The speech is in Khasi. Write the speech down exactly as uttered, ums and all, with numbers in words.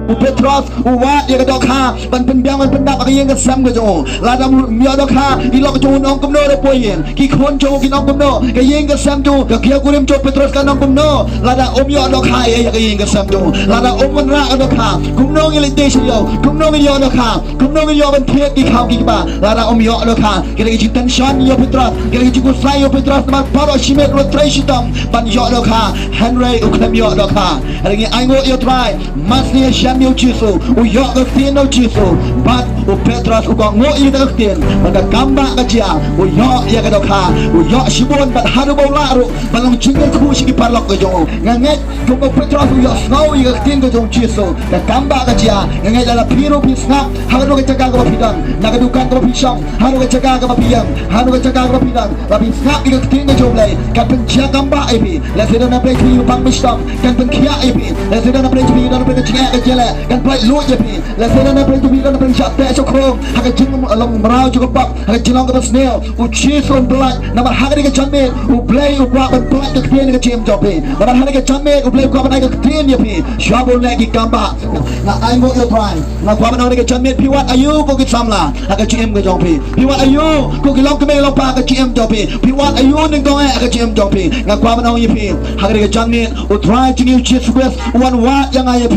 U Petros u wad ïa ka dohkha ban pynbiang ban pyndap ha ka ïing ka sem ka jong u. Lada um ïoh dohkha, i lok jong u un ong kumno da poi ïing. Ki khun jong u kin ong kumno, ka ïing ka sem jong u, ka kiakurim jong u Petros kan ong kumno. Lada um ïoh dohkha ïa ka ïing ka sem jong u, lada um wanrah ka dohkha, kumno ngin leit sha ïew, kumno ngin ïoh dohkha, kumno ngin ïoh ban thied ki khaw ki kba. Lada um ïoh dohkha, ka dei ka jingtension ïa u Petros, ka dei ka jingkhuslai ïa u Petros namar baroh shi miet u la trei shitom ban ïoh dohkha, hynrei u khlem ïoh dohkha. Hynrei ngi ainguh ïa u Trai, Masi ïashem ïa u Jisu, u ïoh ka ktien na u Jisu. Bad u Petros u kohnguh ïa ka ktien, bad ka kambah ka jia, u ïoh ïa ka dohkha, u ïoh shibun bad haduh ba u lah ruh ban long jingkyrkhu sha ki paralok ka jong u. Nga ngeit kum u Petros u ïohsngew ïa ka ktien ka jong u Jisu, ka kambah ka jia. Nga ngeit lada phi ruh phi sngap ha kano ka jaka kaba phi don, na ka dukan kaba phi shong, ha kano ka jaka kaba phi ïeng, ha kano ka jaka kaba phi don, lada phi sngap ïa ka ktien ka jong u Blei, kan pynjia kambah ïa phi. Lehse don na pdeng jong phi u pang mih shitom, kan pynkhiah ïa phi. Lehse don na pdeng jong phi, don na pdeng ka jingeh ka jingeh, kan pynlait luid ïa phi. Lehse don na pdeng jong phi, don na pdeng shah teh shah khong ha ka jinglong mraw jong ka pop, ha ka jinglong kaba sniew. U Jisu un pynlait, namar ha ka dei ka janmiet u Blei u kwah ban pynlait ka ktien ka jingim jong phi. Namar ha ka dei ka janmiet u Blei u kwah ban ai ka ktien ïa phi. Shuwa ba un leh ki kambah. Nga ainguh ïa u Trai. Nga kwah ban ong ha ka dei ka janmiet phi wad aïu ko ki samla ha ka jingim ka jong phi. Phi wad aïu ko ki longkmie longpa ha ka jingim jong phi. Phi wad aïu nyngkong eh ha ka jingim jong phi. Nga kwah ban ong ïa phi, ha ka dei ka janmiet u Trai jong ngi u Jisu Khrist u wan wad ïa nga ïa phi.